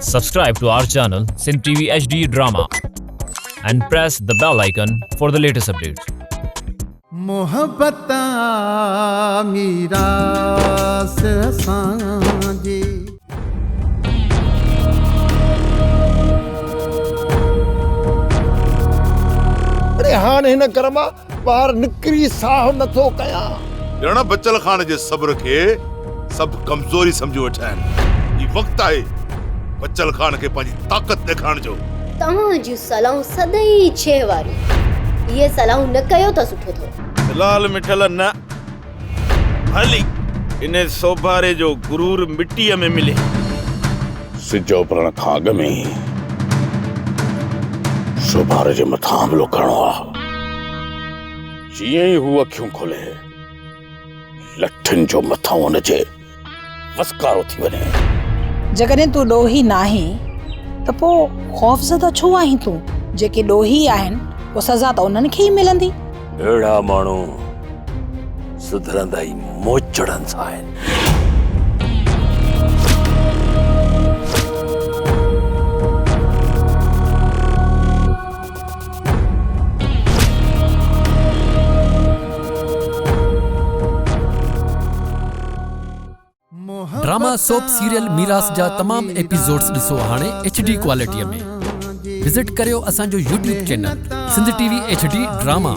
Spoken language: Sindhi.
Subscribe to our channel Sindh TV HD Drama and press the bell icon for the latest updates. محبت آ ميراث اسان جي. اڙي هاڻ هن گهر مان ٻاهر نڪري ساهه نٿو ڪيان. ڄڻ بچل خان جي صبر کي سڀ ڪمزوري سمجهي ويٺا آهن. هي وقت آهي بچل خان کي پنهنجي طاقت ڏيکارڻ جو. توهان جون صلاحون سدائين ڇيهه واريون. اهي صلاحون نه ڪيو ته سٺو اٿو. لال مٺل نه ڀلي ان سوڀاري جو غرور مٽيء ۾ ملي. سج اڀرڻ کان اڳ ۾ ئي سوڀاري جي مٿان حملو ڪرڻو آ. جيئن ئي هو اکيون کولي، لٺين جو مٿان هن جي وسڪارو ٿي وڃي. جيڪڏهن تون ڏوهي ناهين ته پوء خوفزده ڇو آهين تون؟ جيڪي ڏوهي آهن پوء سزا ته انهن کي ئي ملندي. اهڙا ماڻهو سڌرندا ئي موچڙن سان آهن. ڊراما سوپ سيريل ميراث جا تمام ايپيسوڊز ڏسو هاڻي ايڇ ڊي ڪوالٽي ۾ وزٽ ڪريو اسان جو YouTube channel Sindh T V H D drama.